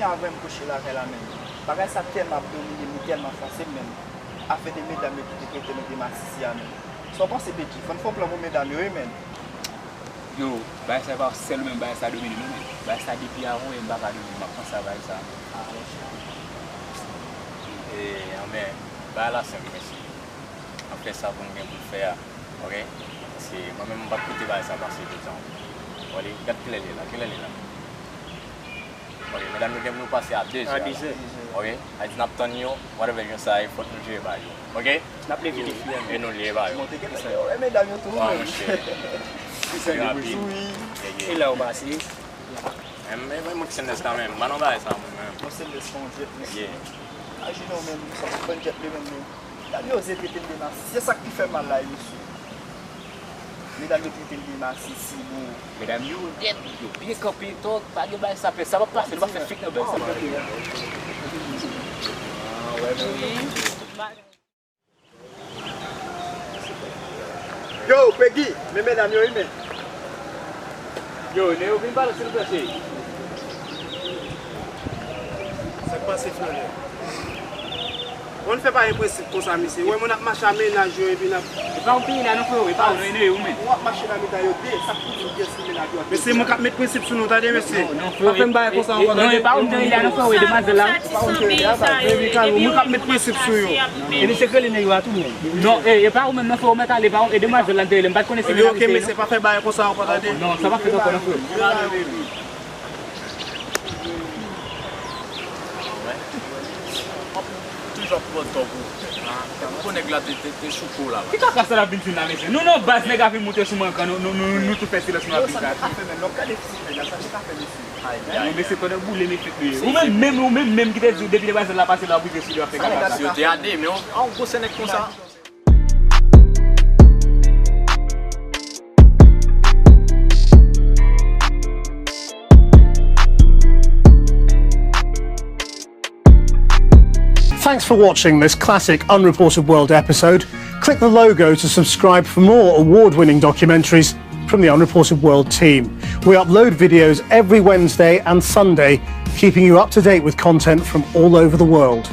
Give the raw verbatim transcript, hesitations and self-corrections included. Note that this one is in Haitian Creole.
Avè m kouche lakay la menm. Bagay sa tèlman ap domine m, li tèlman fòse m menm. Afè de medam yo ki te trete nou de masisi a menm. Sa w panse, Peggy? Fò n fè yon plan pou medam yo, wi, menm. Yo, bagay sa e pa sèl ou menm bagay sa domine nou menm. Bagay sa depi avan yè m pa ka dòmi, m ap panse a bagay sa. Ah, monchè. E, anben, bagay la senp, mesye. N ap fè sa pou n gen pou n fè a, oke? Paske mwen menm, m p ap kite bagay sa pase jodi a. Bon, li, gad kilè li ye la, kilè li ye la? Ok, medam yo gen pou yo pase a de zè. A de zè. Ok? Ayiti n ap tann yo, whatever jan sa ye, fòk nou jere bagay yo. Ok? N ap leve defi a. E nou leve bagay yo. Monte gen yo, e medam yo tou. Wa, monchè. Yo rapid. E la ou pase. Men, men, men, mwen ki sendès la menm. Ba nan bagay sa, mwen menm. Mwen sendès pa yon djèt, mesye. Imajine w menm, sa yon bann djèt li menm, men. Medam yo oze trete l de masisi. Se sa k pi fè mal la, mesye. Medam yo trete l de masisi, bro. Medam yo rèd, yo byen kanpe, tòg, pa gen bagay sa fè. Sa p ap pase, nou p ap fè fake nan bagay sa. Yo, Peggy, men medam yo, wi, men. Yo, Neo, vin pale, silvouplè, cheri. Sa k pase, Flanè? Bon, n fè pa gen prensip konsa, mesye. Wè, moun ap mache a mennaj yo, epi n ap... E pa ou ki te la, non, freo, e pa ou, non, e Neo, ou menm. W ap mache nan mitan yo de, sa k pou di w kiyès ki mennaj ou ak... Mesye, mwen k ap met prensip sou nou, tande, mesye. Non, non, freo, pa fè m bagay konsa ankò, tande. Non, e pa ou ki te la, non, freo, e demwazèl la. Baby, kalme, mwen k ap met prensip sou yo. E misye k rele Neo a tou, menm. Non, e, e pa ou menm, non, freo, mèt ale, pa ou, e demwazèl la, m te rele, m pa t konnen se mennaj li te ye, non. Ok, mesye, pa fè bagay konsa ankò, tande. Non, sa pa fèt ankò, non, freo. Toujou ap pran tan pou ou. Epi pou nèg la te, te, te chouke w la. Ki kaka sa l ap vin di la, mesye? Nou nan baz, nèg la vin moute sou mwen ankò, nou, nou, nou, nou tout fè silans, nou ap vin kati. Non, mesye, tande boule, mesye, freo. Ou menm, menm, ou menm, menm ki te di w depi demwazèl la pase la, w ap rive sou li, w ap fè kaka sa. Si yo te ade, men yon, yon gwosè nèg konsa. Thanks for watching this classic Unreported World episode. Click the logo to subscribe for more award-winning documentaries from the Unreported World team. We upload videos every Wednesday and Sunday, keeping you up to date with content from all over the world.